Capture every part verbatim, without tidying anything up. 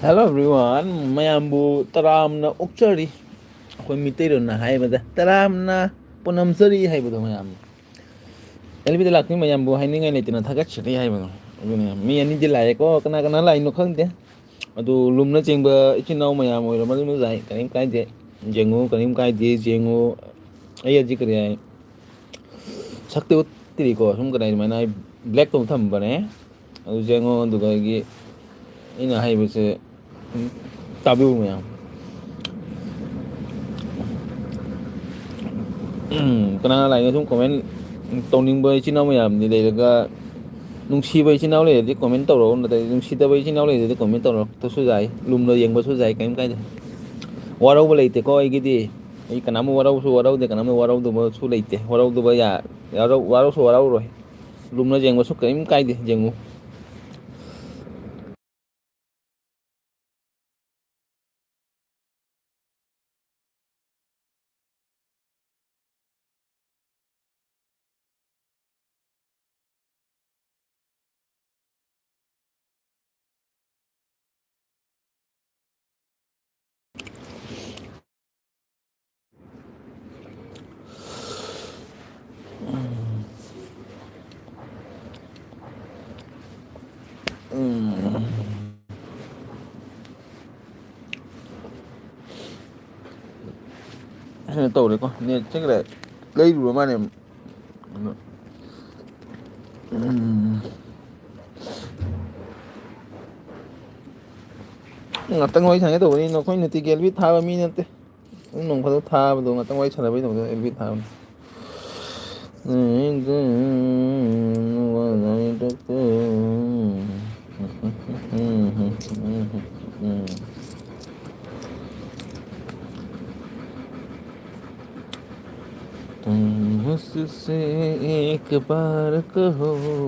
Hello everyone, ꯃꯌꯥꯝꯕꯨ ꯇꯔꯥꯝꯅ ꯑꯣꯛꯆꯔꯤ꯫ ꯑꯩꯈꯣꯏ ꯃꯤꯇꯩꯂꯣꯟꯅ ꯍꯥꯏꯕꯗ ꯇꯔꯥꯝꯅ ꯄꯨꯅꯝꯆꯔꯤ ꯍꯥꯏꯕꯗꯣ ꯃꯌꯥꯝ꯫ ꯑꯦꯜ ꯕꯤꯗ ꯂꯥꯛꯄꯤ ꯃꯌꯥꯝꯕꯨ ꯍꯥꯏꯅꯤꯡꯉꯥꯏ ꯂꯩꯇꯅ ꯊꯥꯒꯠꯆꯔꯤ ꯍꯥꯏꯕꯗꯣ꯫ ꯑꯗꯨꯅꯦ, ꯃꯤ ꯑꯅꯤꯗꯤ ꯂꯥꯛꯑꯦꯀꯣ, ꯀꯅꯥ ꯀꯅꯥ ꯂꯥꯛꯏꯅꯣ ꯈꯪꯗꯦ꯫ ꯑꯗꯨ ꯂꯨꯝꯅ ꯆꯦꯟꯕ ꯏꯆꯤꯟ ꯏꯅꯥꯎ ꯃꯌꯥꯝ ꯑꯣꯏꯔꯣ, ꯃꯗꯨ ꯂꯥꯛꯑꯦ, ꯀꯔꯤꯝ ꯀꯥꯏꯗꯦ꯫ ꯌꯦꯡꯉꯨ, ꯀꯔꯤꯝ ꯀꯥꯏꯗꯦ, ꯌꯦꯡꯉꯨ꯫ ꯑꯩ ꯍꯧꯖꯤꯛ ꯀꯔꯤ ꯍꯥꯏ? ꯁꯛꯇꯤ ꯎꯠꯇ꯭ꯔꯤꯀꯣ, ꯁꯨꯝ ꯀꯗꯥꯏ ꯑꯗꯨꯃꯥꯏꯅ ꯑꯩ ꯕ꯭ꯂꯦꯛ ꯇꯧ ꯊꯝꯕꯅꯦ꯫ ꯑꯗꯨ ꯌꯦꯡꯉꯣ, ꯑꯗꯨꯒ ꯑꯩꯒꯤ, ꯑꯩꯅ ꯍꯥꯏꯕꯁꯦ ꯇꯥꯕꯤꯌꯨ ꯃꯌꯥꯝ꯫ ꯎꯝ, ꯀꯅꯥ ꯂꯥꯛꯏꯅꯣ ꯁꯨꯝ ꯀꯣꯃꯦꯟ ꯇꯧꯅꯤꯡꯕ ꯏꯆꯤꯟ ꯏꯅꯥꯎ ꯃꯌꯥꯝꯗꯤ ꯂꯩꯔꯒ, ꯅꯨꯡꯁꯤꯕ ꯏꯆꯤꯟ ꯏꯅꯥꯎ ꯂꯩꯔꯗꯤ ꯀꯣꯃꯦꯟ ꯇꯧꯔꯛꯑꯣ, ꯅꯠꯇ꯭ꯔꯗꯤ ꯅꯨꯡꯁꯤꯗꯕ ꯏꯆꯤꯟ ꯏꯅꯥꯎ ꯂꯩꯔꯗꯤ ꯀꯣꯃꯦꯟ ꯇꯧꯔꯛꯇ꯭ꯔꯁꯨ ꯌꯥꯏ, ꯂꯨꯝꯅ ꯌꯦꯡꯕꯁꯨ ꯌꯥꯏ, ꯀꯔꯤꯝ ꯀꯥꯏꯗꯦ꯫ ꯋꯥꯔꯧꯕ ꯂꯩꯇꯦꯀꯣ ꯑꯩꯒꯤꯗꯤ꯫ ꯑꯩ ꯀꯅꯥꯝ ꯋꯥꯔꯧꯁꯨ ꯋꯥꯔꯧꯗꯦ, ꯀꯅꯥꯝ ꯋꯥꯔꯧꯗꯕꯁꯨ ꯂꯩꯇꯦ꯫ ꯋꯥꯔꯧꯗꯕ ꯌꯥ-, ꯋꯥꯔꯧ-, ꯋꯥꯔꯧꯁꯨ ꯋꯥꯔꯧꯔꯣꯏ꯫ ꯂꯨꯝꯅ ꯌꯦꯡꯕꯁꯨ ꯀꯔꯤꯝ ꯀꯥꯏꯗꯦ, ꯌꯦꯡꯉꯨ꯫ ꯎꯝ꯫ ꯐꯖꯅ ꯇꯧꯔꯦꯀꯣ꯫ ꯅꯦꯠ ꯆꯠꯈ꯭ꯔꯦ꯫ ꯂꯩꯔꯨꯔ ꯃꯥꯅꯦ꯫ ꯑꯗꯣ, ꯎꯝ꯫ ꯉꯥꯛꯇꯪ ꯋꯥꯔꯤ ꯁꯥꯟꯅꯒꯦ ꯇꯧꯕꯅꯤ꯫ ꯅꯈꯣꯏ ꯅꯨꯡꯇꯤꯒꯤ ꯑꯦꯜ ꯕꯤ ꯊꯥꯕ ꯃꯤ ꯅꯠꯇꯦ꯫ ꯑꯗꯨꯝ ꯅꯣꯡ ꯐꯥꯗꯣꯛ ꯊꯥꯕꯗꯣ, ꯉꯥꯛꯇꯪ ꯋꯥꯔꯤ ꯁꯥꯟꯅꯕꯩꯗꯃꯛꯇ ꯑꯦꯜ ꯕꯤ ꯊꯥꯕꯅꯤ꯫ तुम मुझसे एक बार कहो, हो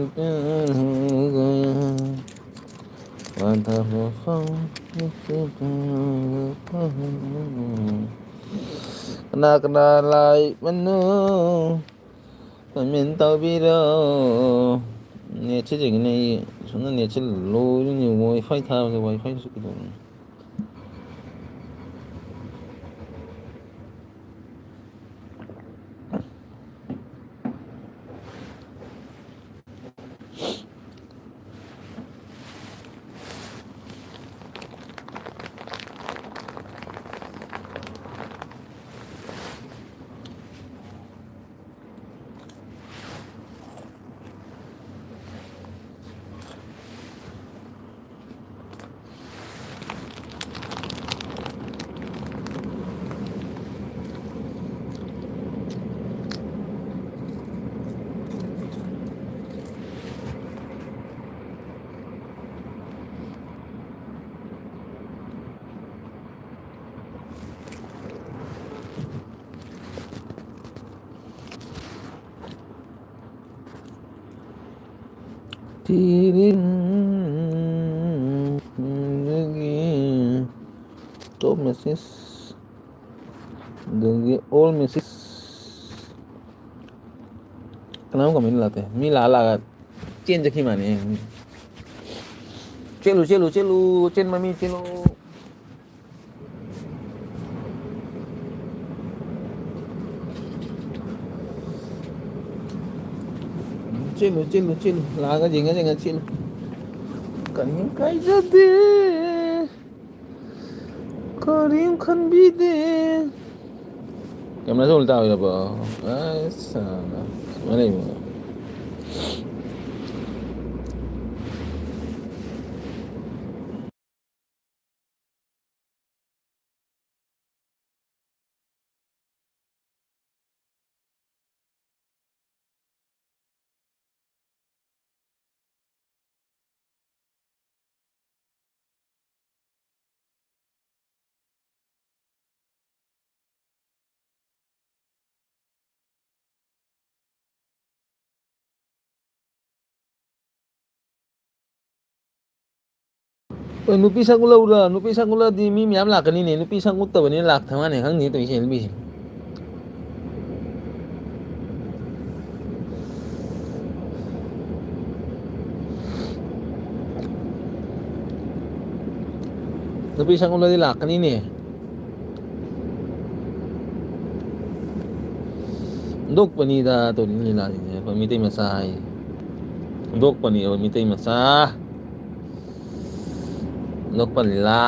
गया वादा वफा, एक बार कहो। ꯀꯅꯥ ꯀꯅꯥ ꯂꯥꯏꯛ ꯃꯅꯨ ꯀꯃꯦꯟ ꯇꯧꯕꯤꯔꯣ꯫ ꯅꯦꯠꯁꯦ ꯌꯦꯡꯉꯤꯅꯦ ꯑꯩ꯫ ꯁꯣꯝꯗ ꯅꯦꯠꯁꯦ ꯂꯣꯏꯔꯤꯅꯦ꯫ ꯋꯥꯏ ꯐꯥꯏ ꯊꯥꯕꯁꯦ ꯋꯥꯏ ꯐꯥꯏꯁꯨ ꯀꯩꯗꯧꯔꯤꯅꯣ? ꯇꯤꯔꯤꯡ, ꯑꯗꯒꯤ top message, ꯑꯗꯒꯤ all message꯫ ꯀꯅꯥꯝ comment ꯂꯥꯛꯇꯦ꯫ ꯃꯤ ꯂꯥꯛꯑ ꯂꯥꯛꯑꯒ ꯆꯦꯟ ꯆꯠꯈꯤ ꯃꯥꯅꯦ꯫ ꯆꯦꯜꯂꯨ, ꯆꯦꯜꯂꯨ, ꯆꯦꯜꯂꯨ, ꯆꯦꯟꯕ ꯃꯤ ꯆꯦꯜꯂꯨ꯫ ꯆꯦꯜꯂꯨ, ꯆꯦꯜꯂꯨ, ꯆꯦꯜꯂꯨ꯫ ꯂꯥꯛꯑꯒ ꯌꯦꯡꯉ ꯌꯦꯡꯉ ꯆꯦꯜꯂꯨ꯫ ꯀꯔꯤꯝ ꯀꯥꯏꯖꯗꯦ꯫ ꯀꯔꯤꯝ ꯈꯟꯕꯤꯗꯦ꯫ ꯀꯦꯃꯦꯔꯥꯁꯦ ꯎꯜꯇꯥ ꯑꯣꯏꯔꯕꯣ? ꯑꯁ, ꯁꯨꯃꯥꯏꯅ ꯂꯩꯕ꯫ ꯍꯣꯏ, ꯅꯨꯄꯤ ꯁꯛ ꯎꯠꯂꯛꯎꯔꯥ? ꯅꯨꯄꯤ ꯁꯛ ꯎꯠꯂꯛꯑꯗꯤ ꯃꯤ ꯃꯌꯥꯝ ꯂꯥꯛꯀꯅꯤꯅꯦ꯫ ꯅꯨꯄꯤ ꯁꯛ ꯎꯠꯇꯕꯅꯤꯅ ꯂꯥꯛꯇ ꯃꯥꯅꯦ ꯈꯪꯗꯦ ꯇꯧꯔꯤꯁꯦ ꯅꯨꯄꯤꯁꯦ꯫ ꯅꯨꯄꯤ ꯁꯛ ꯎꯠꯂꯗꯤ ꯂꯥꯛꯀꯅꯤꯅꯦ꯫ ꯍꯨꯟꯗꯣꯛꯄꯅꯤꯗ ꯇꯧꯔꯤ ꯂꯤꯂꯥꯁꯤꯡꯁꯦ ꯑꯩꯈꯣꯏ ꯃꯤꯇꯩ ꯃꯆꯥ ꯍꯥꯏ꯫ ꯍꯨꯟꯗꯣꯛꯄꯅꯤ ꯑꯩꯈꯣꯏ ꯃꯤꯇꯩ ꯃꯆꯥ꯫ ꯍꯨꯟꯗꯣꯛꯄ ꯂꯤꯂꯥ꯫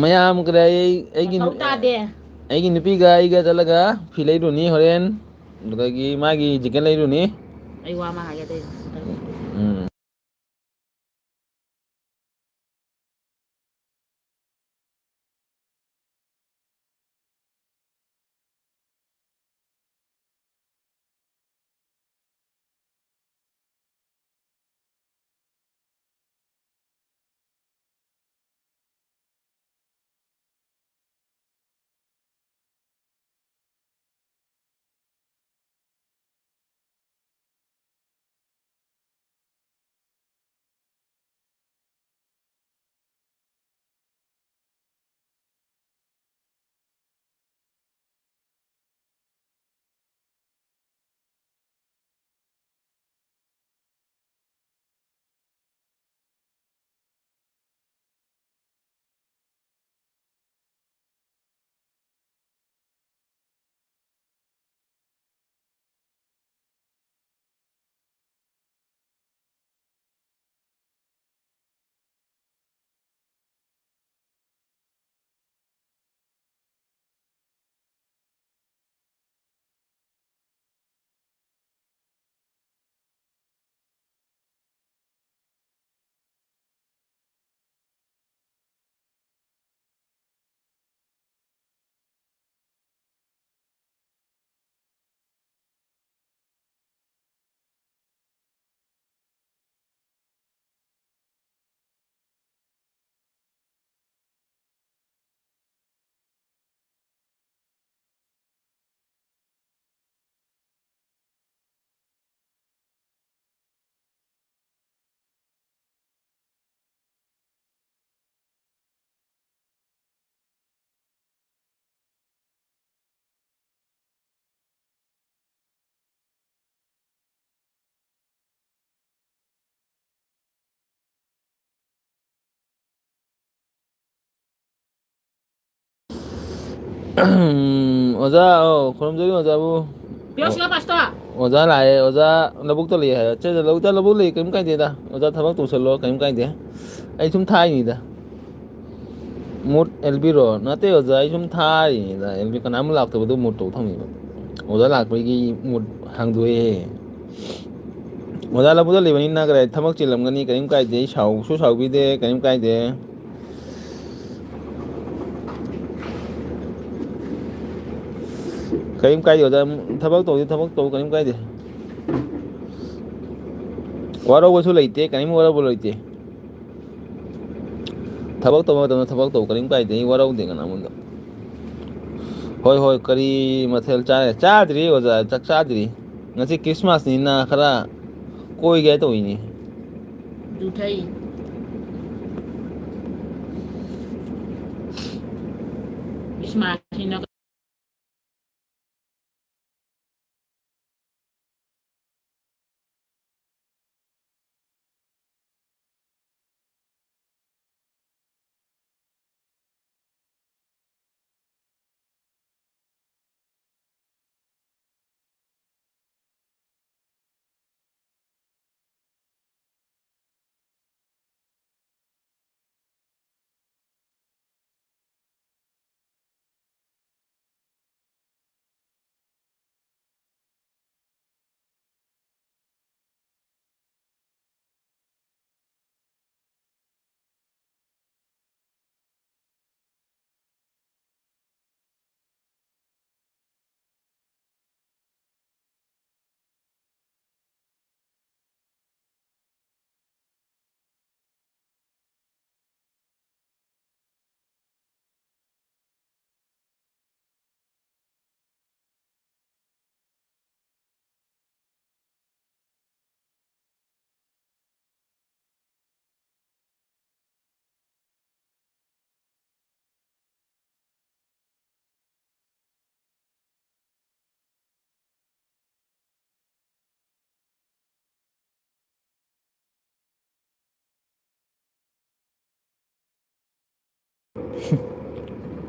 ꯃꯌꯥꯝ ꯀꯗꯥꯏ ꯑꯩꯒꯤ ꯃꯊꯧ ꯇꯥꯗꯦ꯫ ꯑꯩꯒꯤ ꯅꯨꯄꯤꯒ ꯑꯩꯒ ꯆꯠꯂꯒ ꯐꯤ ꯂꯩꯔꯨꯅꯤ ꯍꯣꯔꯦꯟ꯫ ꯑꯗꯨꯗꯒꯤ ꯃꯥꯒꯤ ꯖꯦꯀꯦꯠ ꯂꯩꯔꯨꯅꯤ꯫ ꯑꯩ ꯋꯥ ꯑꯃ ꯍꯥꯏꯒꯦ ꯑꯇꯩ꯫ ꯎꯝ꯫ ꯑꯣꯖꯥ, ꯑꯧ, ꯈꯨꯔꯨꯝꯖꯔꯤ ꯑꯣꯖꯥꯕꯨ꯫ ꯄꯤꯌꯣꯁꯤꯒ ꯄꯥꯁꯇꯣ꯫ ꯑꯣꯖꯥ ꯂꯥꯛꯑꯦ, ꯑꯣꯖꯥ ꯂꯧꯕꯨꯛꯇ ꯂꯩ ꯍꯥꯏ꯫ ꯆꯠ, ꯂꯧꯕꯨꯛꯇ, ꯂꯧꯕꯨꯛ ꯂꯩ, ꯀꯔꯤꯝ ꯀꯥꯏꯗꯦꯗ꯫ ꯑꯣꯖꯥ ꯊꯕꯛ ꯇꯧꯁꯜꯂꯣ, ꯀꯔꯤꯝ ꯀꯥꯏꯗꯦ꯫ ꯑꯩ ꯁꯨꯝ ꯊꯥꯏꯅꯤꯗ꯫ ꯃꯨꯠ ꯑꯦꯜ ꯕꯤꯔꯣ? ꯅꯠꯇꯦ ꯑꯣꯖꯥ, ꯑꯩ ꯁꯨꯝ ꯊꯥꯔꯤꯅꯤꯗ꯫ ꯑꯦꯜ ꯕꯤ ꯀꯅꯥꯝ ꯂꯥꯛꯇꯕꯗꯨ ꯃꯨꯠ ꯇꯧ ꯊꯝꯃꯤꯕ꯫ ꯑꯣꯖꯥ ꯂꯥꯛꯄꯒꯤ ꯃꯨꯠ ꯍꯥꯡꯗꯣꯛꯑꯦ꯫ ꯑꯣꯖꯥ ꯂꯧꯕꯨꯛꯇ ꯂꯩꯕꯅꯤꯅ ꯀꯔꯤ ꯊꯕꯛ ꯆꯤꯜꯂꯝꯒꯅꯤ, ꯀꯔꯤꯝ ꯀꯥꯏꯗꯦ꯫ ꯑꯩ ꯁꯥꯎꯁꯨ ꯁꯥꯎꯕꯤꯗꯦ, ꯀꯔꯤꯝ ꯀꯥꯏꯗꯦ꯫ ꯀꯔꯤꯝ ꯀꯥꯏꯗꯦ ꯑꯣꯖꯥ, ꯊꯕꯛ ꯇꯧꯗꯤ ꯊꯕꯛ ꯇꯧ, ꯀꯔꯤꯝ ꯀꯥꯏꯗꯦ꯫ ꯋꯥꯔꯧꯕꯁꯨ ꯂꯩꯇꯦ, ꯀꯔꯤꯝ ꯋꯥꯔꯧꯕ ꯂꯩꯇꯦ꯫ ꯊꯕꯛ ꯇꯧꯕ ꯃꯇꯝꯗ ꯊꯕꯛ ꯇꯧ, ꯀꯔꯤꯝ ꯀꯥꯏꯗꯦ꯫ ꯑꯩ ꯋꯥꯔꯧꯗꯦ ꯀꯅꯥꯃꯠꯇ꯫ ꯍꯣꯏ, ꯍꯣꯏ, ꯀꯔꯤ ꯃꯊꯦꯜ ꯆꯥꯔꯦ? ꯆꯥꯗ꯭ꯔꯤ ꯑꯣꯖꯥ, ꯆꯥꯛ ꯆꯥꯗ꯭ꯔꯤ꯫ ꯉꯁꯤ ꯈ꯭ꯔꯤꯁꯃꯥꯁꯅꯤꯅ ꯈꯔ ꯀꯣꯏꯒꯦ ꯇꯧꯔꯤꯅꯤ꯫ ꯖꯨꯊꯩ꯫ ꯈ꯭ꯔꯤꯁꯃꯥꯁꯅꯤꯅ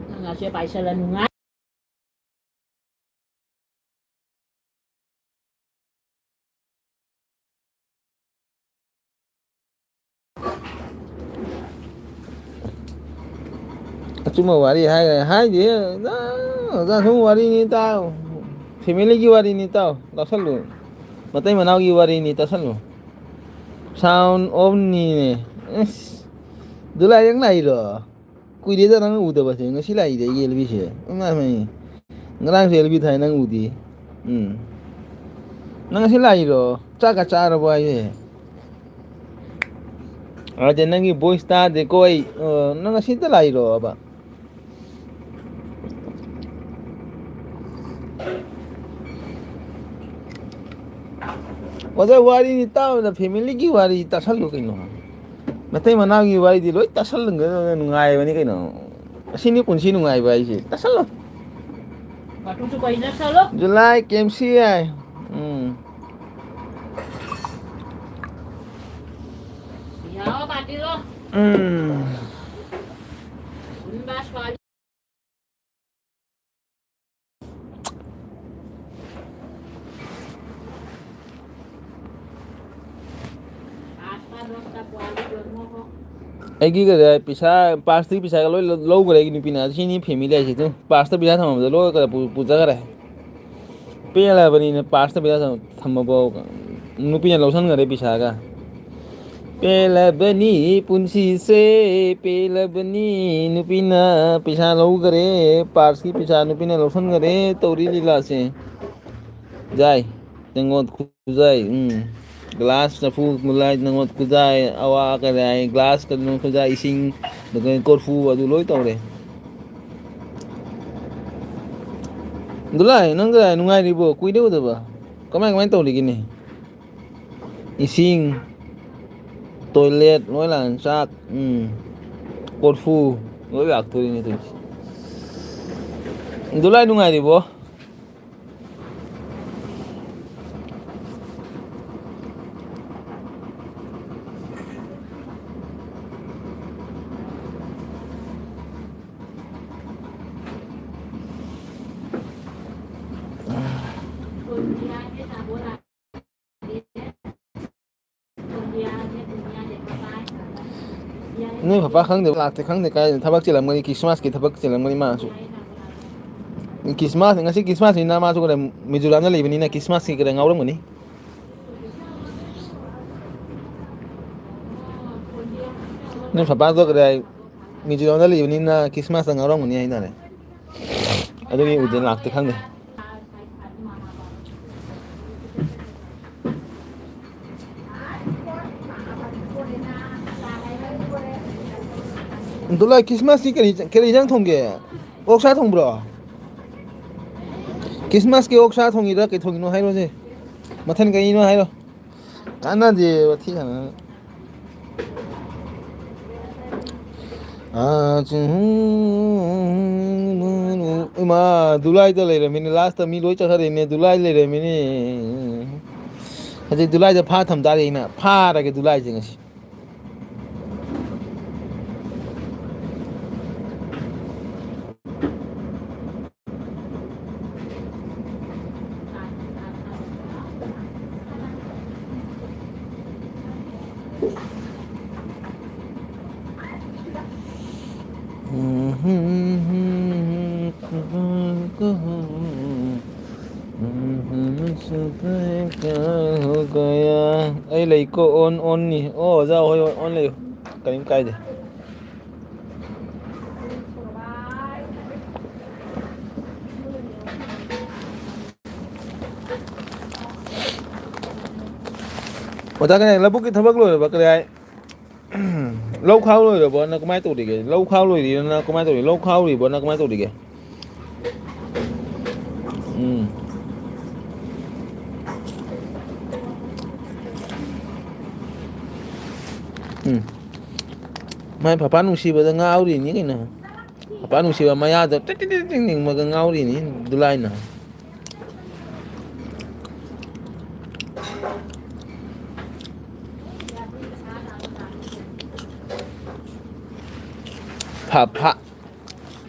ꯅꯪ ꯉꯁꯤ ꯄꯥꯏꯁꯜꯂ ꯅꯨꯡꯉꯥꯏ꯫ ꯑꯆꯨꯝꯕ ꯋꯥꯔꯤ ꯍꯥꯏꯈ꯭ꯔꯦ꯫ ꯍꯥꯏꯗꯦ, ꯅꯪ ꯑꯣꯖꯥ ꯁꯨꯝ ꯋꯥꯔꯤꯅꯤ ꯇꯥꯎ꯫ ꯐꯦꯃꯤꯂꯤꯒꯤ ꯋꯥꯔꯤꯅꯤ ꯇꯥꯎ꯫ ꯇꯥꯁꯜꯂꯨ꯫ ꯃꯇꯩ ꯃꯅꯥꯎꯒꯤ ꯋꯥꯔꯤꯅꯤ ꯇꯥꯁꯜꯂꯨ꯫ Sound of ꯅꯤꯅꯦ꯫ ꯑꯁ꯫ ꯑꯗꯨ ꯂꯥꯏꯔꯤꯛ ꯂꯥꯛꯏꯔꯣ? ꯀꯨꯏꯔꯦꯗ ꯅꯪ ꯎꯗꯕꯁꯦ꯫ ꯉꯁꯤ ꯂꯥꯛꯏꯗ ꯑꯩꯒꯤ ꯑꯦꯜ ꯕꯤꯁꯦ꯫ ꯏꯃꯥꯏ, ꯏꯃꯥꯏ꯫ ꯉꯔꯥꯡꯁꯨ ꯑꯦꯜ ꯕꯤ ꯊꯥꯏ ꯅꯪ ꯎꯗꯦ꯫ ꯎꯝ꯫ ꯅꯪ ꯉꯁꯤ ꯂꯥꯛꯏꯔꯣ? ꯆꯥꯛꯀ ꯆꯥꯔꯕꯣ ꯍꯥꯏꯁꯦ? ꯑꯗ ꯅꯪꯒꯤ voice ꯇꯥꯗꯦꯀꯣ ꯑꯩ꯫ ꯑ, ꯅꯪ ꯉꯁꯤꯇ ꯂꯥꯛꯏꯔꯣꯕ? ꯑꯣꯖꯥ, ꯋꯥꯔꯤꯅꯤ ꯇꯥꯕꯗ ꯐꯦꯃꯤꯂꯤꯒꯤ ꯋꯥꯔꯤ ꯇꯥꯁꯜꯂꯨ ꯀꯩꯅꯣ꯫ ꯃꯇꯩ ꯃꯅꯥꯎꯒꯤ ꯋꯥꯔꯤꯗꯤ ꯂꯣꯏ ꯇꯥꯁꯜꯂꯒ ꯅꯨꯡꯉꯥꯏꯕꯅꯤ ꯀꯩꯅꯣ꯫ ꯑꯁꯤꯅꯤ ꯄꯨꯟꯁꯤ ꯅꯨꯡꯉꯥꯏꯕ ꯍꯥꯏꯁꯦ꯫ ꯇꯥꯁꯜꯂꯨ꯫ ꯕꯥꯇꯨꯁꯨ ꯀꯩꯅ ꯆꯠꯂꯣ꯫ ꯖꯨꯂꯥꯏ ꯀꯦꯝꯁꯤ ꯌꯥꯏ꯫ ꯎꯝ꯫ ꯌꯥꯎ ꯕꯥꯇꯤꯂꯣ꯫ ꯎꯝ꯫ ꯎꯟ ꯕꯥꯁ ꯋꯥꯂꯤ꯫ ꯑꯩꯒꯤ ꯀꯩꯅꯣ ꯄꯩꯁꯥ, ꯄꯥꯔꯁꯇꯒꯤ ꯄꯩꯁꯥꯒ ꯂꯣꯏ ꯂꯧꯈ꯭ꯔꯦ ꯑꯩꯒꯤ ꯅꯨꯄꯤꯅ꯫ ꯁꯤꯅꯤ ꯐꯦꯃꯤꯂꯤ ꯍꯥꯏꯁꯦ꯫ ꯑꯗꯨ ꯄꯥꯔꯁꯇ ꯄꯩꯁꯥ ꯊꯝꯃꯝꯕꯗꯣ ꯂꯣꯏ ꯀꯩꯅꯣ ꯄꯨ-, ꯄꯨꯖꯈ꯭ꯔꯦ꯫ ꯄꯦꯜꯂꯕꯅꯤꯅ ꯄꯥꯔꯁꯇ ꯄꯩꯁꯥ ꯊꯝ-, ꯊꯝꯃꯕꯣ? ꯅꯨꯄꯤꯅ ꯂꯧꯁꯟꯈ꯭ꯔꯦ ꯄꯩꯁꯥꯒ꯫ ꯄꯦꯜꯂꯕꯅꯤ ꯄꯨꯟꯁꯤꯁꯦ, ꯄꯦꯜꯂꯕꯅꯤ꯫ ꯅꯨꯄꯤꯅ ꯄꯩꯁꯥ ꯂꯧꯈꯔꯦ, ꯄꯥꯔꯁꯀꯤ ꯄꯩꯁꯥ ꯅꯨꯄꯤꯅ ꯂꯧꯁꯟꯈꯔꯦ꯫ ꯇꯧꯔꯤ ꯂꯤꯂꯥꯁꯦ꯫ ꯖꯥꯏ, ꯇꯦꯡꯒꯣꯠ ꯈꯨꯖꯥꯏ, ꯎꯝ꯫ ꯒ꯭ꯂꯥꯁ, ꯆꯐꯨ, ꯃꯨꯂꯥꯏ, ꯇꯦꯡꯒꯣꯠ ꯈꯨꯖꯥꯏ, ꯑꯋꯥ ꯀꯔꯥꯏ, ꯒ꯭ꯂꯥꯁ, ꯀꯩꯅꯣ, ꯈꯨꯖꯥꯏ, ꯏꯁꯤꯡ, ꯑꯗꯨꯒ ꯀꯣꯔꯐꯨ, ꯑꯗꯨ ꯂꯣꯏ ꯇꯧꯔꯦ꯫ ꯗꯨꯂꯥꯏ, ꯅꯪ ꯀꯔꯥꯏ ꯅꯨꯡꯉꯥꯏꯔꯤꯕꯣ? ꯀꯨꯏꯔꯦ ꯎꯗꯕ꯫ ꯀꯃꯥꯏ, ꯀꯃꯥꯏ ꯇꯧꯔꯤꯒꯦꯅꯦ? ꯏꯁꯤꯡ, ꯇꯣꯏꯂꯦꯠ, ꯂꯣꯏ ꯂꯥꯛꯑꯅꯤ꯫ ꯆꯥꯛ, ꯎꯝ, ꯀꯣꯔꯐꯨ, ꯂꯣꯏ ꯂꯥꯛꯇꯣꯔꯤꯅꯦ ꯇꯧꯔꯤꯁꯦ꯫ ꯗꯨꯂꯥꯏ ꯅꯨꯡꯉꯥꯏꯔꯤꯕꯣ? ꯅꯣꯏ ꯄꯄꯥ ꯈꯪꯗꯦ, ꯂꯥꯛꯇꯦ, ꯈꯪꯗꯦ ꯀꯥꯏꯗ ꯊꯕꯛ ꯆꯤꯜꯂꯝꯒꯅꯤ, ꯈ꯭ꯔꯤꯁꯃꯥꯁꯀꯤ ꯊꯕꯛ ꯆꯤꯜꯂꯝꯒꯅꯤ ꯃꯥꯁꯨ꯫ ꯈ꯭ꯔꯤꯁꯃꯥꯁ, ꯉꯁꯤ ꯈ꯭ꯔꯤꯁꯃꯥꯁꯅꯤꯅ ꯃꯥꯁꯨ ꯀꯩꯅꯣ ꯃꯤꯖꯣꯔꯥꯝꯗ ꯂꯩꯕꯅꯤꯅ ꯈ꯭ꯔꯤꯁꯃꯥꯁꯀꯤ ꯀꯩꯅꯣ ꯉꯥꯎꯔꯝꯒꯅꯤ꯫ ꯅꯣꯏ ꯄꯄꯥꯗꯣ ꯀꯗꯥꯏ ꯃꯤꯖꯣꯔꯥꯝꯗ ꯂꯩꯕꯅꯤꯅ ꯈ꯭ꯔꯤꯁꯃꯥꯁꯇ ꯉꯥꯎꯔꯝꯒꯅꯤ ꯍꯥꯏꯇꯥꯔꯦ꯫ ꯑꯗꯨꯒꯤ ꯎꯗꯦ, ꯂꯥꯛꯇꯦ, ꯈꯪꯗꯦ꯫ ꯑꯗꯨ ꯂꯥꯏ, ꯈ꯭ꯔꯤꯁꯃꯥꯁꯀꯤ ꯀꯔꯤ, ꯀꯔꯤ ꯏꯟꯖꯥꯡ ꯊꯣꯡꯒꯦ? ꯑꯣꯛꯁꯥ ꯊꯣꯡꯕ꯭ꯔꯣ? ꯈ꯭ꯔꯤꯁꯃꯥꯁꯀꯤ ꯑꯣꯛꯁꯥ ꯊꯣꯡꯉꯤꯔ ꯀꯩ ꯊꯣꯡꯉꯤꯅꯣ ꯍꯥꯏꯔꯣꯁꯦ꯫ ꯃꯊꯦꯜ ꯀꯔꯤꯅꯣ ꯍꯥꯏꯔꯣ꯫ ꯀꯥꯟꯅꯗꯦ ꯋꯥꯊꯤ ꯁꯥꯟꯅꯔꯒ꯫ ꯑꯥ, ꯆꯤꯡ-, ꯏꯃꯥ, ꯗꯨꯂꯥꯏꯗ ꯂꯩꯔꯝꯃꯤꯅꯦ꯫ ꯂꯥꯁꯇ ꯃꯤ ꯂꯣꯏ ꯆꯠꯈ꯭ꯔꯦꯅꯦ꯫ ꯗꯨꯂꯥꯏ ꯂꯩꯔꯝꯃꯤꯅꯦ꯫ ꯍꯧꯖꯤꯛ ꯗꯨꯂꯥꯏꯗ ꯐꯥ ꯊꯝ ꯇꯥꯔꯦ ꯑꯩꯅ꯫ ꯐꯥꯔꯒꯦ ꯗꯨꯂꯥꯏꯁꯦ ꯉꯁꯤ꯫ ꯑꯩ ꯂꯩꯀꯣ, ꯑꯣꯟ, ꯑꯣꯟꯅꯤ꯫ ꯑꯣ, ꯑꯣꯖꯥ ꯍꯣꯏ, ꯑꯣꯟ ꯂꯩꯌꯨ, ꯀꯔꯤꯝ ꯀꯥꯏꯗꯦ꯫ ꯑꯣꯖꯥ ꯀꯅꯥ, ꯂꯧꯕꯨꯛꯀꯤ ꯊꯕꯛ ꯂꯣꯏꯔꯕ ꯀꯗꯥꯏ? ꯂꯧ ꯈꯥꯎ ꯂꯣꯏꯔꯕꯣ? ꯅꯪ ꯀꯃꯥꯏꯅ ꯇꯧꯔꯤꯒꯦ? ꯂꯧ ꯈꯥꯎ ꯂꯣꯏꯔꯤꯔ? ꯅꯪ ꯀꯃꯥꯏꯅ ꯇꯧꯔꯤ? ꯂꯧ ꯈꯥꯎꯔꯤꯕꯣ? ꯅꯪ ꯀꯃꯥꯏꯅ ꯇꯧꯔꯤꯒꯦ? ꯎꯝ꯫ ꯎꯝ꯫ ꯃꯥꯏ ꯄꯄꯥ ꯅꯨꯡꯁꯤꯕꯗ ꯉꯥꯎꯔꯤꯅꯤ ꯀꯩꯅꯣ꯫ ꯄꯄꯥ ꯅꯨꯡꯁꯤꯕ ꯃꯌꯥꯗ ꯇꯤꯛ ꯇꯤꯛ ꯇꯤꯛ ꯇꯤꯛ ꯅꯤꯡꯕꯒ ꯉꯥꯎꯔꯤꯅꯤ ꯗꯨꯂꯥꯏꯅ꯫ ꯐ-, ꯐ-,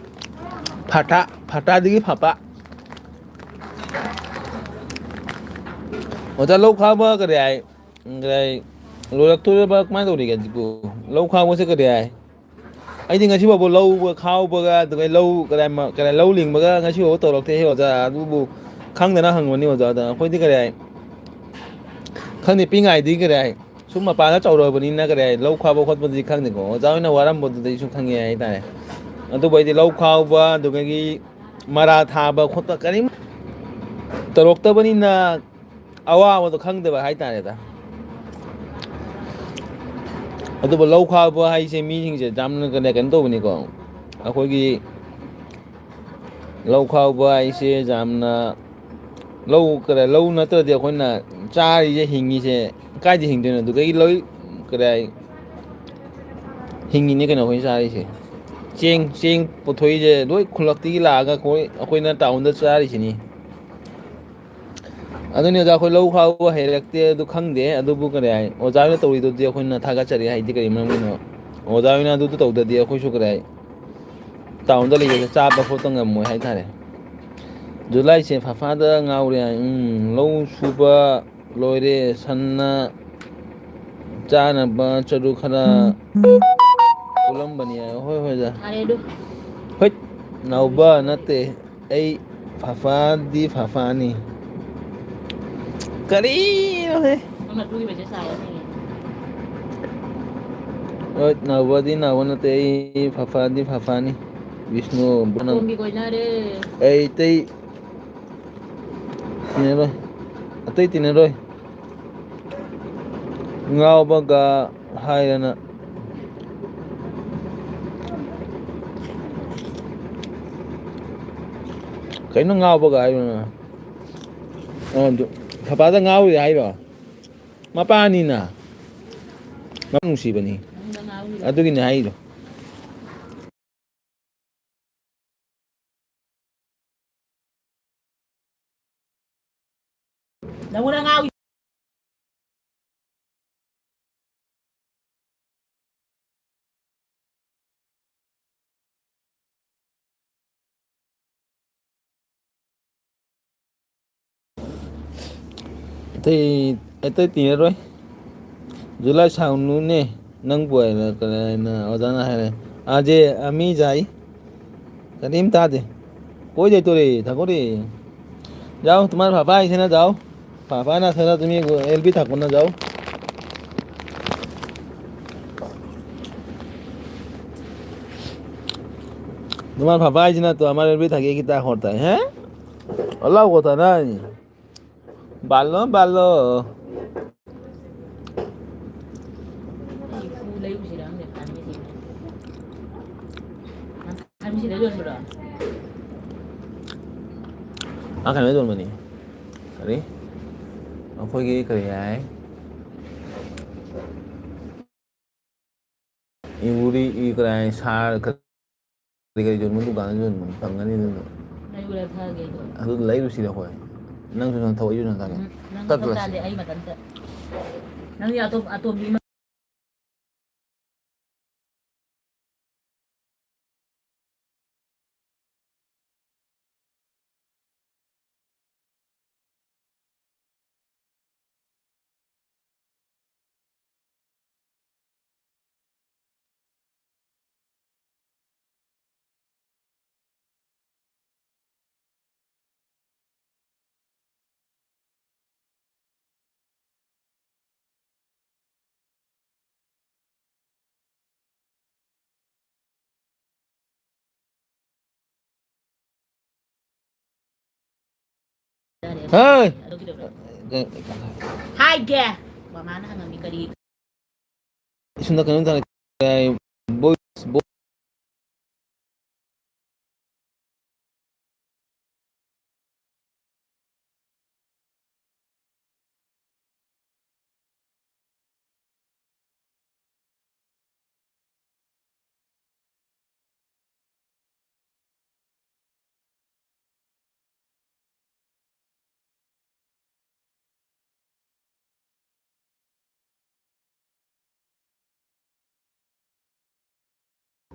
ꯐꯇꯥ, ꯐꯇꯥꯗꯒꯤ ꯐꯄꯥ꯫ ꯑꯣꯖꯥ ꯂꯧ ꯈꯥꯎꯕ ꯀꯔꯤ ꯍꯥꯏ? ꯀꯔꯤ ꯍꯥꯏ? ꯂꯣꯏꯔꯛꯇꯣꯔꯕ ꯀꯃꯥꯏꯅ ꯇꯧꯔꯤꯒꯦ ꯍꯧꯖꯤꯛꯄꯨ? ꯂꯧ ꯈꯥꯎꯕꯁꯦ ꯀꯔꯤ ꯍꯥꯏ? ꯑꯩꯗꯤ ꯉꯁꯤ ꯐꯥꯎꯕ ꯂꯧ ꯈꯥꯎꯕꯒ, ꯑꯗꯨꯒ ꯂꯧ ꯀꯗꯥꯏ ꯃ-, ꯀꯗꯥꯏ ꯂꯧ ꯂꯤꯡꯕꯒ ꯉꯁꯤ ꯐꯥꯎꯕ ꯇꯧꯔꯛꯇꯦ ꯑꯣꯖꯥ꯫ ꯑꯗꯨꯕꯨ ꯈꯪꯗꯅ ꯍꯪꯕꯅꯤ ꯑꯣꯖꯥꯗ꯫ ꯑꯩꯈꯣꯏꯗꯤ ꯀꯔꯤ ꯍꯥꯏ? ꯈꯪꯗꯦ, ꯄꯤꯛꯏꯉꯥꯏꯗꯒꯤ ꯀꯔꯤ ꯍꯥꯏ? ꯁꯨꯝ ꯃꯄꯥꯟꯗ ꯆꯥꯎꯔꯛꯑꯕꯅꯤꯅ ꯀꯔꯤ ꯍꯥꯏ? ꯂꯧ ꯈꯥꯎꯕ ꯈꯣꯠꯄꯗꯨꯗꯤ ꯈꯪꯗꯦꯀꯣ꯫ ꯑꯣꯖꯥ ꯍꯣꯏꯅ ꯋꯥꯔꯝꯕꯗꯨꯗꯤ ꯑꯩꯁꯨ ꯈꯪꯉꯦ ꯍꯥꯏꯇꯥꯔꯦ꯫ ꯑꯗꯨꯕꯨ ꯑꯩꯗꯤ ꯂꯧ ꯈꯥꯎꯕ, ꯑꯗꯨꯗꯒꯤ ꯃꯔꯥ ꯊꯥꯕ ꯈꯣꯠꯄ ꯀꯔꯤꯝ ꯇꯧꯔꯛꯇꯕꯅꯤꯅ ꯑꯋꯥꯕꯗꯣ ꯈꯪꯗꯕ ꯍꯥꯏꯇꯥꯔꯦꯗ꯫ ꯑꯗꯨꯕꯨ ꯂꯧ ꯈꯥꯎꯕ ꯍꯥꯏꯁꯦ ꯃꯤꯁꯤꯡꯁꯦ ꯌꯥꯝꯅ ꯀꯩꯅꯣ, ꯀꯩꯅꯣ ꯇꯧꯕꯅꯤꯀꯣ꯫ ꯑꯩꯈꯣꯏꯒꯤ ꯂꯧ ꯈꯥꯎꯕ ꯍꯥꯏꯁꯦ ꯌꯥꯝꯅ, ꯂꯧ ꯀꯔꯤ, ꯂꯧ ꯅꯠꯇ꯭ꯔꯗꯤ ꯑꯩꯈꯣꯏꯅ ꯆꯥꯔꯤꯁꯦ, ꯍꯤꯡꯉꯤꯁꯦ ꯀꯥꯏꯗ ꯍꯤꯡꯗꯣꯏꯅꯣ? ꯑꯗꯨꯗꯒꯤ ꯂꯣꯏ ꯀꯔꯤ ꯍꯥꯏ, ꯍꯤꯡꯉꯤꯅꯦ ꯀꯩꯅꯣ ꯑꯩꯈꯣꯏꯅ ꯆꯥꯔꯤꯁꯦ꯫ ꯆꯦꯡ, ꯆꯦꯡ ꯄꯨꯊꯣꯛꯏꯁꯦ ꯂꯣꯏ ꯈꯨꯜꯂꯛꯇꯒꯤ ꯂꯥꯛꯑꯒ ꯑꯩꯈꯣꯏ, ꯑꯩꯈꯣꯏꯅ ꯇꯥꯎꯟꯗ ꯆꯥꯔꯤꯁꯤꯅꯤ꯫ ꯑꯗꯨꯅꯤ ꯑꯣꯖꯥ, ꯑꯩꯈꯣꯏ ꯂꯧ ꯈꯥꯎꯕ ꯍꯩꯔꯛꯇꯦ, ꯑꯗꯨ ꯈꯪꯗꯦ꯫ ꯑꯗꯨꯕꯨ ꯀꯔꯤ ꯍꯥꯏ, ꯑꯣꯖꯥ ꯍꯣꯏꯅ ꯇꯧꯔꯤꯗꯨꯗꯤ ꯑꯩꯈꯣꯏꯅ ꯊꯥꯒꯠꯆꯔꯤ꯫ ꯍꯥꯏꯗꯤ ꯀꯔꯤ ꯃꯔꯝꯒꯤꯅꯣ? ꯑꯣꯖꯥ ꯍꯣꯏꯅ ꯑꯗꯨꯗ ꯇꯧꯗ꯭ꯔꯗꯤ ꯑꯩꯈꯣꯏꯁꯨ ꯀꯔꯤ ꯍꯥꯏ, ꯇꯥꯎꯟꯗ ꯂꯩꯕꯁꯦ ꯆꯥꯕ ꯈꯣꯠꯄ ꯉꯝꯃꯣꯏ ꯍꯥꯏꯇꯥꯔꯦ꯫ ꯖꯨꯂꯥꯏꯁꯦ ꯐꯐꯥꯗ ꯉꯥꯎꯔꯦ ꯍꯥꯏ꯫ ꯎꯝ, ꯂꯧ ꯁꯨꯕ ꯂꯣꯏꯔꯦ꯫ ꯁꯟꯅ ꯆꯥꯅꯕ ꯆꯔꯨ ꯈꯔ ꯄꯨꯜꯂꯝꯕꯅꯤ ꯍꯥꯏ꯫ ꯍꯣꯏ, ꯍꯣꯏ, ꯑꯣꯖꯥ꯫ ꯐꯔꯦ ꯑꯗꯨ꯫ ꯍꯣꯏ, ꯅꯥꯎꯕ ꯅꯠꯇꯦ꯫ ꯑꯩ ꯐꯐꯥꯗꯤ ꯐꯐꯥꯅꯤ꯫ ꯀꯔꯤꯅꯣꯍꯦ? ꯑꯃ ꯇꯨꯒꯤ ꯃꯦꯁꯦꯖ ꯂꯥꯛꯑꯦ ꯌꯦꯡꯉꯦ꯫ ꯍꯣꯏ, ꯅꯥꯎꯕꯗꯤ ꯅꯥꯎꯕ ꯅꯠꯇꯦ, ꯑꯩ ꯐꯐꯥꯗꯤ ꯐꯐꯥꯅꯤ꯫ ꯕꯤꯁꯅꯨ ꯕꯣꯅꯝ꯫ ꯑꯇꯣꯝꯕꯤ ꯀꯣꯏꯅꯔꯦ꯫ ꯑꯩ ꯑꯇꯩ ꯇꯤꯟꯅꯔꯣꯏ꯫ ꯑꯇꯩ ꯇꯤꯟꯅꯔꯣꯏ꯫ ꯉꯥꯎꯕꯒ ꯍꯥꯏꯔꯅ꯫ ꯀꯩꯅꯣ ꯉꯥꯎꯕꯒ ꯍꯥꯏꯔꯣꯅ? ꯑꯣ, ꯑꯗꯨ ꯐꯐꯥꯗ ꯉꯥꯎꯔꯤ ꯍꯥꯏꯔꯣ? ꯃꯄꯥꯅꯤꯅ꯫ ꯃꯄꯥ ꯅꯨꯡꯁꯤꯕꯅꯤ꯫ ꯑꯗꯨꯒꯤꯅꯦ ꯍꯥꯏꯔꯤꯗꯣ꯫ ꯅꯪꯉꯣꯟꯗ ꯉꯥꯎ-, ꯑꯇꯩ, ꯑꯇꯩ ꯇꯤꯟꯅꯔꯣꯏ꯫ ꯖꯨꯂꯥꯏ ꯁꯥꯡꯅꯨꯅꯦ, ꯅꯪꯕꯨ ꯍꯥꯏꯅ ꯀꯅꯥꯅ ꯑꯣꯖꯥꯅ ꯍꯥꯏꯔꯦ? ꯑꯥꯖꯦ ꯑꯃꯤ ꯖꯥꯏ꯫ ꯀꯔꯤꯝ ꯇꯥꯗꯦ꯫ ꯀꯣꯏ ꯂꯩꯇꯣꯔꯦ, ꯊꯥꯡꯒꯣꯠꯂꯦ꯫ जाओ, तुम्हारे पापा आए थे ना, जाओ। पापा ना था ना, तुम ये एलबी था ना, जाओ। तुम्हारे पापा आए थे ना, तो हमारे एलबी था, ये कितना होता है, हैं? अल्लाह को होता है ना। बालो, बालो। ꯂꯩꯔꯨꯁꯤꯔ ꯈꯪꯗꯦ, ꯐꯥꯔꯃꯥꯁꯤꯗ꯫ ꯐꯥꯔꯃꯥꯁꯤꯗ ꯌꯣꯟꯕ꯭ꯔꯣ? ꯑꯥ, ꯀꯩꯅꯣ ꯌꯣꯟꯕꯅꯤ꯫ ꯀꯔꯤ? ꯑꯩꯈꯣꯏꯒꯤ ꯀꯔꯤ ꯍꯥꯏ? ꯏꯎꯔꯤ, ꯏ ꯀꯔꯥꯏ, ꯁꯥꯔ, ꯀꯔꯤ ꯀꯔꯤ ꯌꯣꯟꯕ ꯗꯨꯀꯥꯟꯗ ꯌꯣꯟꯕꯅꯤ, ꯐꯪꯒꯅꯤ ꯑꯗꯨꯗꯣ꯫ ꯂꯩꯔꯨꯔ ꯊꯛꯑꯒꯦ ꯑꯗꯣ꯫ ꯑꯗꯨ ꯂꯩꯔꯨꯁꯤꯔ ꯑꯩꯈꯣꯏ? ꯅꯪꯁꯨ ꯅꯪ ꯊꯛꯑꯣ, ꯑꯩꯁꯨ ꯅꯪ ꯊꯛꯑꯒꯦ꯫ ꯎꯝ, ꯅꯪ ꯇꯠꯂꯁꯤ꯫ ꯊꯛ ꯇꯥꯔꯗꯤ ꯑꯩ ꯃꯊꯟꯇ꯫ ꯅꯪꯗꯤ ꯑꯇꯣꯞ-, ꯑꯇꯣꯝꯕꯤ ꯑꯃ ꯍꯥꯏ! ꯍꯥꯏꯒꯦ! ꯃꯃꯥꯅ ꯍꯪꯉꯝꯃꯤ ꯀꯔꯤ? ꯏꯁꯨꯝꯗ ꯀꯩꯅꯣꯝ ꯇꯥꯔꯦ꯫ ꯕꯣꯏ-, ꯕꯣꯏ-,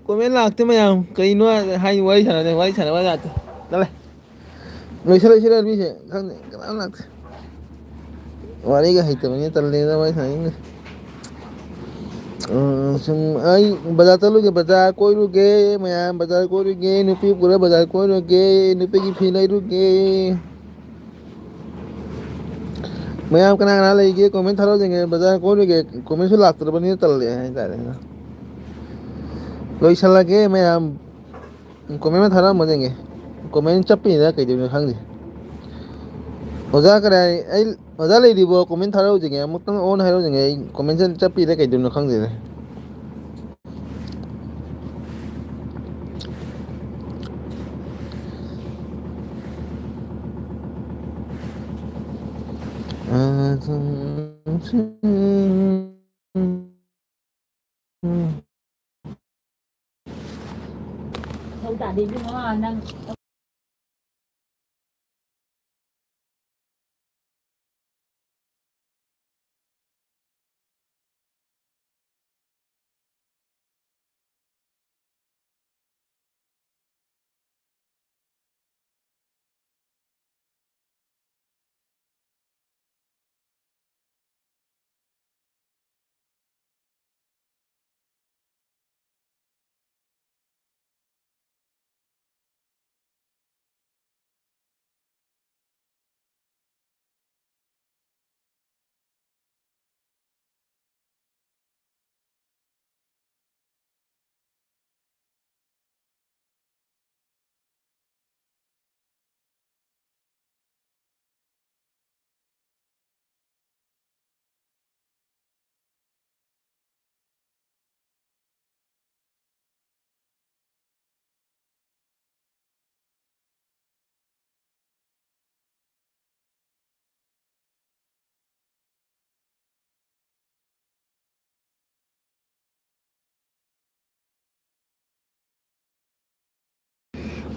Comment ꯂꯥꯛꯇꯦ ꯃꯌꯥꯝ꯫ ꯀꯩꯅꯣ ꯍꯥꯏ-, ꯋꯥꯔꯤ ꯁꯥꯟꯅꯗꯦ, ꯋꯥꯔꯤ ꯁꯥꯟꯅꯕ ꯌꯥꯗꯦ꯫ ꯇꯜꯂꯦ꯫ ꯂꯣꯏꯁꯤꯜꯂꯁꯤꯔ ꯃꯤꯁꯦ? ꯈꯪꯗꯦ, ꯀꯅꯥꯝ ꯂꯥꯛꯇꯦ꯫ ꯋꯥꯔꯤꯒ ꯍꯩꯇꯕꯅꯤꯅ ꯇꯜꯂꯦꯗ ꯋꯥꯔꯤ ꯁꯥꯟꯅꯅꯤꯡꯗꯦ꯫ ꯎꯝ, ꯁꯨꯝ ꯑꯩ ꯕꯖꯥꯔ ꯆꯠꯂꯨꯒꯦ, ꯕꯖꯥꯔ ꯀꯣꯏꯔꯨꯒꯦ, ꯃꯌꯥꯝ ꯕꯖꯥꯔ ꯀꯣꯏꯔꯨꯒꯦ, ꯅꯨꯄꯤ ꯄꯨꯔ ꯕꯖꯥꯔ ꯀꯣꯏꯔꯨꯒꯦ, ꯅꯨꯄꯤꯒꯤ ꯐꯤ ꯂꯩꯔꯨꯒꯦ꯫ ꯃꯌꯥꯝ ꯀꯅꯥ ꯀꯅꯥ ꯂꯩꯒꯦ? Comment ꯊꯥꯔꯛꯎꯗꯦꯅꯦ꯫ ꯕꯖꯥꯔ ꯀꯣꯏꯔꯨꯒꯦ꯫ Commentꯁꯨ ꯂꯥꯛꯇ꯭ꯔꯕꯅꯤꯅ ꯇꯜꯂꯦ ꯍꯥꯏꯇꯥꯔꯦ꯫ ꯂꯣꯏꯁꯜꯂꯒꯦ ꯃꯌꯥꯝ꯫ Comment ꯑꯃ ꯊꯥꯔꯛꯑꯝꯃꯣ ꯌꯦꯡꯒꯦ꯫ Comment ꯆꯞꯄꯤꯔ ꯀꯩꯗꯧꯔꯤꯅꯣ ꯈꯪꯗꯦ꯫ ꯑꯣꯖꯥ ꯀꯅꯥ, ꯑꯩ, ꯑꯣꯖꯥ ꯂꯩꯔꯤꯕꯣ? Comment ꯊꯥꯔꯛꯎꯁꯤꯅꯦ꯫ ꯑꯃꯨꯛꯇꯪ on ꯍꯥꯏꯔꯛꯎꯁꯤꯅꯦ꯫ ꯑꯩ comment ꯆꯠ-, ꯆꯠꯄꯤꯔ ꯀꯩꯗꯧꯔꯤꯅꯣ ꯈꯪꯗꯦꯅꯦ꯫ ꯊꯧ ꯇꯥꯗꯦ ꯏꯕꯨꯡꯉꯣ, ꯅꯪ꯫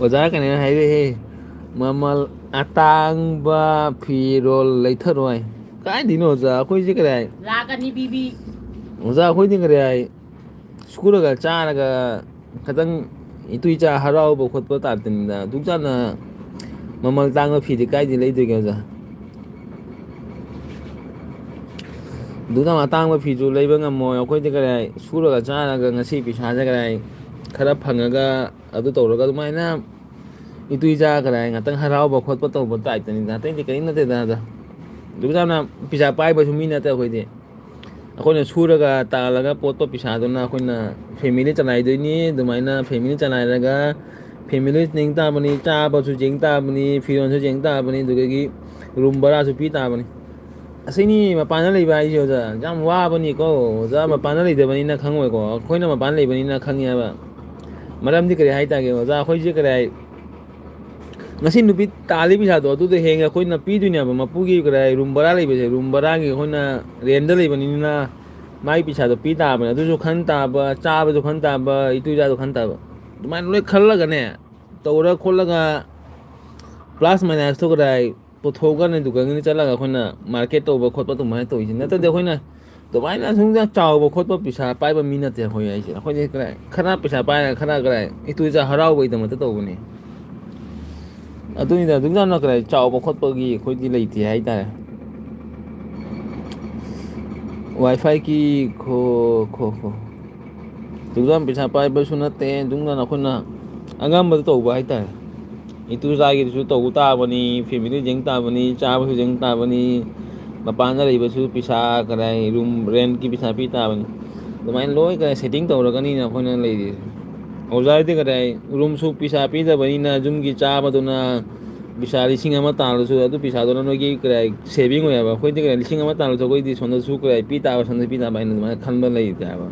ꯑꯣꯖꯥ ꯀꯩꯅꯣ ꯍꯥꯏꯔꯛꯑꯦ, ꯃꯃꯜ ꯑꯇꯥꯡꯕ ꯐꯤꯔꯣꯜ ꯂꯩꯊꯔꯣꯏ꯫ ꯀꯥꯏꯗꯩꯅꯣ ꯑꯣꯖꯥ? ꯑꯩꯈꯣꯏꯁꯦ ꯀꯗꯥꯏ? ꯂꯥꯛ ꯑꯅꯤ ꯄꯤꯕꯤ꯫ ꯑꯣꯖꯥ, ꯑꯩꯈꯣꯏꯗꯤ ꯀꯗꯥꯏ? ꯁꯨꯔꯒ ꯆꯥꯔꯒ ꯈꯤꯇꯪ ꯏꯇꯨ ꯏꯆꯥ ꯍꯔꯥꯎꯕ ꯈꯣꯠꯄ ꯇꯥꯏꯞꯇꯅꯤꯗ꯫ ꯑꯗꯨꯛ ꯆꯥꯅ ꯃꯃꯜ ꯇꯥꯡꯕ ꯐꯤꯗꯤ ꯀꯥꯏꯗꯩ ꯂꯩꯗꯣꯏꯒꯦ ꯑꯣꯖꯥ? ꯑꯗꯨꯅ ꯑꯇꯥꯡꯕ ꯐꯤꯁꯨ ꯂꯩꯕ ꯉꯝꯃꯣꯏ꯫ ꯑꯩꯈꯣꯏꯗꯤ ꯀꯗꯥꯏ ꯁꯨꯔꯒ ꯆꯥꯔꯒ ꯉꯁꯤ ꯄꯩꯁꯥꯁꯦ ꯀꯗꯥꯏ ꯈꯔ ꯐꯪꯉꯒ ꯑꯗꯨ ꯇꯧꯔꯒ ꯑꯗꯨꯃꯥꯏꯅ ꯏꯇꯨ ꯏꯆꯥ ꯀꯗꯥꯏ ꯉꯥꯛꯇꯪ ꯍꯔꯥꯎꯕ ꯈꯣꯠꯄ ꯇꯧꯕ ꯇꯥꯏꯞꯇꯅꯤꯗ, ꯑꯇꯩꯗꯤ ꯀꯔꯤꯝ ꯅꯠꯇꯦꯗ꯫ ꯑꯗ ꯑꯗꯨꯛ ꯌꯥꯝꯅ ꯄꯩꯁꯥ ꯄꯥꯏꯕꯁꯨ ꯃꯤ ꯅꯠꯇꯦ ꯑꯩꯈꯣꯏꯗꯤ꯫ ꯑꯩꯈꯣꯏꯅ ꯁꯨꯔꯒ ꯇꯥꯜꯂꯒ ꯄꯣꯠꯇꯣ ꯄꯩꯁꯥꯗꯨꯅ ꯑꯩꯈꯣꯏꯅ ꯐꯦꯃꯤꯂꯤ ꯆꯂꯥꯏꯗꯣꯏꯅꯤ꯫ ꯑꯗꯨꯃꯥꯏꯅ ꯐꯦꯃꯤꯂꯤ ꯆꯂꯥꯏꯔꯒ ꯐꯦꯃꯤꯂꯤ ꯌꯦꯡ ꯇꯥꯕꯅꯤ, ꯆꯥꯕꯁꯨ ꯌꯦꯡ ꯇꯥꯕꯅꯤ, ꯐꯤꯔꯣꯜꯁꯨ ꯌꯦꯡ ꯇꯥꯕꯅꯤ, ꯑꯗꯨꯗꯒꯤ ꯔꯨꯝ ꯚꯔꯥꯁꯨ ꯄꯤ ꯇꯥꯕꯅꯤ꯫ ꯑꯁꯤꯅꯤ ꯃꯄꯥꯟꯗ ꯂꯩꯕ ꯍꯥꯏꯁꯦ ꯑꯣꯖꯥ, ꯌꯥꯝ ꯋꯥꯕꯅꯤꯀꯣ꯫ ꯑꯣꯖꯥ ꯃꯄꯥꯟꯗ ꯂꯩꯇꯕꯅꯤꯅ ꯈꯪꯉꯣꯏꯀꯣ, ꯑꯩꯈꯣꯏꯅ ꯃꯄꯥꯟꯗ ꯂꯩꯕꯅꯤꯅ ꯈꯪꯉꯦ ꯍꯥꯏꯕ꯫ ꯃꯔꯝꯗꯤ ꯀꯔꯤ ꯍꯥꯏꯇꯥꯔꯒꯦ ꯑꯣꯖꯥ, ꯑꯩꯈꯣꯏꯁꯦ ꯀꯔꯤ ꯍꯥꯏ, ꯉꯁꯤ ꯅꯨꯄꯤ ꯇꯥꯜꯂꯤ ꯄꯩꯁꯥꯗꯣ ꯑꯗꯨꯗ ꯍꯦꯡꯉꯦ ꯑꯩꯈꯣꯏꯅ ꯄꯤꯗꯣꯏꯅꯦꯕ꯫ ꯃꯄꯨꯒꯤ ꯀꯔꯤ ꯍꯥꯏ, ꯔꯨꯝ ꯚꯔꯥ ꯂꯩꯕꯁꯦ, ꯔꯨꯝ ꯚꯔꯥꯒꯤ ꯑꯩꯈꯣꯏꯅ ꯔꯦꯟꯗ ꯂꯩꯕꯅꯤꯅ ꯃꯥꯒꯤ ꯄꯩꯁꯥꯗꯣ ꯄꯤ ꯇꯥꯕꯅꯦ꯫ ꯑꯗꯨꯁꯨ ꯈꯟ ꯇꯥꯕ, ꯆꯥꯕꯁꯨ ꯈꯟ ꯇꯥꯕ, ꯏꯇꯨ ꯏꯆꯥꯗꯣ ꯈꯟ ꯇꯥꯕ꯫ ꯑꯗꯨꯃꯥꯏꯅ ꯂꯣꯏ ꯈꯜꯂꯒꯅꯦ, ꯇꯧꯔ ꯈꯣꯠꯂꯒ ꯄ꯭ꯂꯁ ꯃꯥꯏꯅꯁꯇꯣ ꯀꯗꯥꯏ ꯄꯨꯊꯣꯛꯑꯒꯅꯦ ꯗꯨꯀꯥꯟꯒꯤꯗ ꯆꯠꯂꯒ ꯑꯩꯈꯣꯏꯅ ꯃꯥꯔꯀꯦꯠ ꯇꯧꯕ ꯈꯣꯠꯄ ꯑꯗꯨꯃꯥꯏꯅ ꯇꯧꯔꯤꯁꯦ꯫ ꯅꯠꯇ꯭ꯔꯗꯤ ꯑꯩꯈꯣꯏꯅ ꯑꯗꯨꯃꯥꯏꯅ ꯁꯨꯝ ꯆꯥꯎꯕ ꯈꯣꯠꯄ ꯄꯩꯁꯥ ꯄꯥꯏꯕ ꯃꯤ ꯅꯠꯇꯦ ꯑꯩꯈꯣꯏ ꯍꯥꯏꯁꯦ꯫ ꯑꯩꯈꯣꯏꯗꯤ ꯈꯔ, ꯈꯔ ꯄꯩꯁꯥ ꯄꯥꯏꯔꯒ ꯈꯔ, ꯈꯔ ꯏꯇꯨ ꯏꯆꯥ ꯍꯔꯥꯎꯕꯒꯤꯗꯃꯛꯇ ꯇꯧꯕꯅꯤ꯫ ꯑꯗꯨꯅꯤꯗ, ꯑꯗꯨꯝ ꯌꯥꯝꯅ ꯀꯔꯤ ꯆꯥꯎꯕ ꯈꯣꯠꯄꯒꯤ ꯑꯩꯈꯣꯏꯗꯤ ꯂꯩꯇꯦ ꯍꯥꯏꯇꯥꯔꯦ꯫ ꯋꯥꯏ ꯐꯥꯏꯒꯤ ꯈꯣ ꯈꯣ ꯈꯣ ꯑꯗꯨꯛ ꯌꯥꯝ ꯄꯩꯁꯥ ꯄꯥꯏꯕꯁꯨ ꯅꯠꯇꯦ, ꯑꯗꯨꯝ ꯌꯥꯝꯅ ꯑꯩꯈꯣꯏꯅ ꯑꯉꯝꯕꯗ ꯇꯧꯕ ꯍꯥꯏꯇꯥꯔꯦ꯫ ꯏꯇꯨ ꯏꯆꯥꯒꯤꯗꯨꯁꯨ ꯇꯧꯕ ꯇꯥꯕꯅꯤ, ꯐꯦꯃꯤꯂꯤ ꯌꯦꯡ ꯇꯥꯕꯅꯤ, ꯆꯥꯕꯁꯨ ꯌꯦꯡ ꯇꯥꯕꯅꯤ, ꯃꯄꯥꯟꯗ ꯂꯩꯕꯁꯨ ꯄꯩꯁꯥ ꯀꯗꯥꯏ, ꯔꯨꯝ ꯔꯦꯟꯠꯀꯤ ꯄꯩꯁꯥ ꯄꯤ ꯇꯥꯕꯅꯤ꯫ ꯑꯗꯨꯃꯥꯏꯅ ꯂꯣꯏ ꯀꯗꯥꯏ ꯁꯦꯠꯇꯤꯡ ꯇꯧꯔꯒꯅꯤꯅ ꯑꯩꯈꯣꯏꯅ ꯂꯩꯔꯤꯁꯦ꯫ ꯑꯣꯖꯥꯗꯤ ꯀꯗꯥꯏ ꯔꯨꯝꯁꯨ ꯄꯩꯁꯥ ꯄꯤꯗꯕꯅꯤꯅ ꯌꯨꯝꯒꯤ ꯆꯥꯕꯗꯨꯅ ꯄꯩꯁꯥ ꯂꯤꯁꯤꯡ ꯑꯃ ꯇꯥꯜꯂꯁꯨ ꯑꯗꯨ ꯄꯩꯁꯥꯗꯨꯅ ꯅꯣꯏꯒꯤ ꯀꯗꯥꯏ ꯁꯦꯚꯤꯡ ꯑꯣꯏ ꯍꯥꯏꯕ꯫ ꯑꯩꯈꯣꯏꯗꯤ ꯀꯗꯥꯏ ꯂꯤꯁꯤꯡ ꯑꯃ ꯇꯥꯜꯂꯁꯨ ꯑꯩꯈꯣꯏꯗꯤ ꯁꯣꯝꯗꯁꯨ ꯀꯗꯥꯏ ꯄꯤ ꯇꯥꯕ, ꯁꯣꯝꯗ ꯄꯤ ꯇꯥꯕ ꯍꯥꯏꯅ ꯑꯗꯨꯃꯥꯏꯅ ꯈꯟꯕ ꯂꯩꯇꯦ ꯍꯥꯏꯕ꯫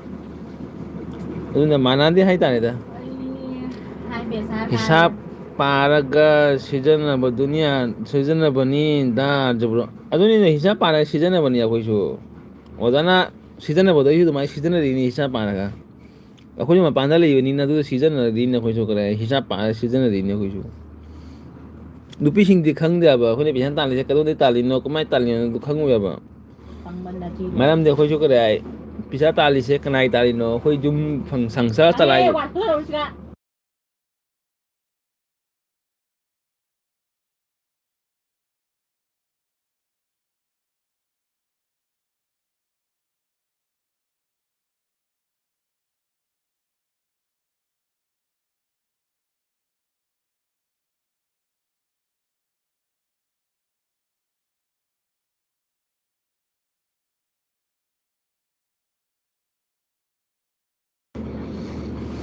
ꯑꯗꯨꯅ ꯃꯥꯟꯅꯗꯦ ꯍꯥꯏꯇꯥꯔꯦꯗ꯫ ꯑꯩ ꯍꯥꯏ ꯕꯦꯁꯥ ꯍꯤꯁꯥꯞ ꯇꯥꯔꯦ꯫ ꯄꯥꯔꯒ ꯁꯤꯖꯤꯟꯅꯕꯗꯨꯅꯤ, ꯁꯤꯖꯤꯟꯅꯕꯅꯤ ꯗꯥ ꯖꯨꯕ꯭ꯔꯣ꯫ ꯑꯗꯨꯅꯤꯅꯦ, ꯍꯤꯁꯥꯞ ꯄꯥꯔꯒ ꯁꯤꯖꯤꯟꯅꯕꯅꯤ ꯑꯩꯈꯣꯏꯁꯨ꯫ ꯑꯣꯖꯥꯅ ꯁꯤꯖꯤꯟꯅꯕꯗꯣ ꯑꯩꯁꯨ ꯑꯗꯨꯃꯥꯏꯅ ꯁꯤꯖꯤꯟꯅꯔꯤꯅꯤ, ꯍꯤꯁꯥꯞ ꯄꯥꯔꯒ꯫ ꯑꯩꯈꯣꯏꯁꯨ ꯃꯄꯥꯟꯗ ꯂꯩꯕꯅꯤꯅ ꯑꯗꯨꯗ ꯁꯤꯖꯤꯟꯅꯔꯤꯅꯤ ꯑꯩꯈꯣꯏꯁꯨ, ꯀꯔꯥꯏ ꯍꯤꯁꯥꯞ ꯄꯥꯔꯒ ꯁꯤꯖꯤꯟꯅꯔꯤꯅꯤ ꯑꯩꯈꯣꯏꯁꯨ꯫ ꯅꯨꯄꯤꯁꯤꯡꯗꯤ ꯈꯪꯗꯦꯕ ꯑꯩꯈꯣꯏꯅ ꯄꯩꯁꯥ ꯇꯥꯜꯂꯤꯁꯦ ꯀꯗꯣꯝꯗꯩ ꯇꯥꯜꯂꯤꯅꯣ, ꯀꯃꯥꯏꯅ ꯇꯥꯜꯂꯤꯅꯣ ꯑꯗꯨ ꯈꯪꯉꯣꯏꯕ꯫ ꯃꯔꯝꯗꯤ ꯑꯩꯈꯣꯏꯁꯨ ꯀꯔꯤ ꯍꯥꯏ, ꯄꯩꯁꯥ ꯇꯥꯜꯂꯤꯁꯦ ꯀꯅꯥꯏ ꯇꯥꯜꯂꯤꯅꯣ, ꯑꯩꯈꯣꯏ ꯌꯨꯝ ꯐꯪ-, ꯁꯪꯁꯥꯔ ꯆꯂꯥꯏ-,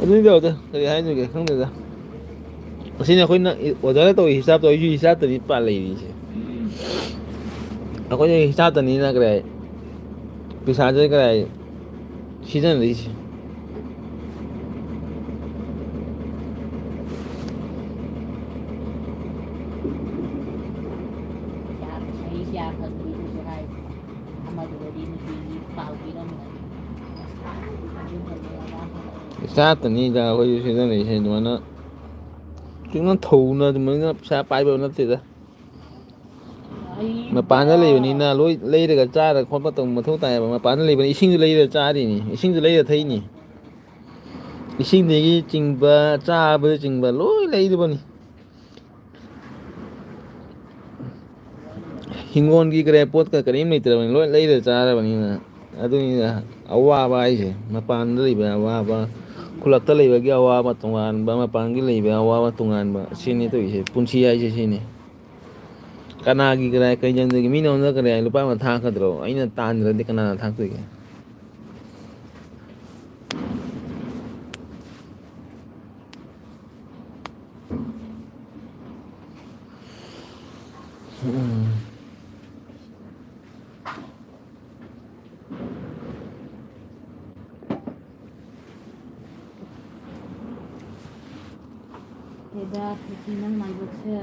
ꯑꯗꯨꯗꯤ ꯇꯧꯗꯦ, ꯀꯔꯤ ꯍꯥꯏꯗꯣꯏꯒꯦ ꯈꯪꯗꯦꯗ꯫ ꯑꯁꯤꯅꯤ ꯑꯩꯈꯣꯏꯅ ꯑꯣꯖꯥꯅ ꯇꯧꯔꯤ ꯍꯤꯁꯥꯞꯇꯣ ꯑꯩꯁꯨ ꯍꯤꯁꯥꯞꯇꯅꯤ ꯄꯥ ꯂꯩꯔꯤꯁꯦ꯫ ꯑꯩꯈꯣꯏꯅ ꯍꯤꯁꯥꯞꯇꯅꯤꯅ ꯀꯔꯤ ꯍꯥꯏ? ꯄꯩꯁꯥꯁꯦ ꯀꯔꯤ ꯍꯥꯏ? ꯁꯤꯖꯤꯟꯅꯔꯤꯁꯦ꯫ ꯏꯁꯥꯇꯅꯤꯗ ꯑꯩꯈꯣꯏꯁꯨ ꯁꯤꯖꯤꯟꯅꯔꯤꯁꯦ ꯑꯗꯨꯃꯥꯏꯅ꯫ ꯈꯤꯇꯪ ꯊꯧꯅ ꯑꯗꯨꯃꯥꯏꯅ ꯄꯩꯁꯥ ꯄꯥꯏꯕ ꯅꯠꯇꯦꯗ꯫ ꯃꯄꯥꯟꯗ ꯂꯩꯕꯅꯤꯅ ꯂꯣꯏ ꯂꯩꯔꯒ ꯆꯥꯔ ꯈꯣꯠꯄ ꯇꯧꯕ ꯃꯊꯧ ꯇꯥꯏꯌꯦꯕ꯫ ꯃꯄꯥꯟꯗ ꯂꯩꯕꯅꯤ, ꯏꯁꯤꯡꯁꯨ ꯂꯩꯔ ꯆꯥꯔꯤꯅꯤ, ꯏꯁꯤꯡꯁꯨ ꯂꯩꯔ ꯊꯛꯏꯅꯤ꯫ ꯏꯁꯤꯡꯗꯒꯤ ꯆꯤꯡꯕ, ꯆꯥꯕꯗ ꯆꯤꯡꯕ ꯂꯣꯏ ꯂꯩꯔꯤꯕꯅꯤ꯫ ꯍꯤꯡꯒꯣꯜꯒꯤ ꯀꯔꯤ ꯄꯣꯠꯀ ꯀꯔꯤꯝ ꯂꯩꯇ꯭ꯔꯕꯅꯤ, ꯂꯣꯏ ꯂꯩꯔ ꯆꯥꯔꯕꯅꯤꯅ꯫ ꯑꯗꯨꯅꯤꯅ ꯑꯋꯥꯕ ꯍꯥꯏꯁꯦ, ꯃꯄꯥꯟꯗ ꯂꯩꯕ ꯑꯋꯥꯕ, ꯈꯨꯜꯂꯛꯇ ꯂꯩꯕꯒꯤ ꯑꯋꯥꯕ ꯇꯣꯉꯥꯟꯕ, ꯃꯄꯥꯟꯒꯤ ꯂꯩꯕ ꯑꯋꯥꯕ ꯇꯣꯉꯥꯟꯕ, ꯁꯤꯅꯤ ꯇꯧꯔꯤꯁꯦ꯫ ꯄꯨꯟꯁꯤ ꯍꯥꯏꯁꯦ ꯁꯤꯅꯤ꯫ ꯀꯅꯥꯒꯤ ꯀꯔꯥꯏ ꯀꯩꯖꯟꯗꯒꯤ ꯃꯤꯅ ꯑꯩꯉꯣꯟꯗ ꯀꯔꯤ ꯍꯥꯏ ꯂꯨꯄꯥ ꯑꯃ ꯊꯥꯔꯛꯀꯗ꯭ꯔꯣ? ꯑꯩꯅ ꯇꯥꯟꯗ꯭ꯔꯗꯤ ꯀꯅꯥꯅ ꯊꯥꯔꯛꯇꯣꯏꯒꯦ? ꯎꯝ꯫ ꯍꯦꯗꯥ, ꯅꯨꯄꯤ ꯅꯪ ꯂꯥꯏꯕꯛꯁꯦ꯫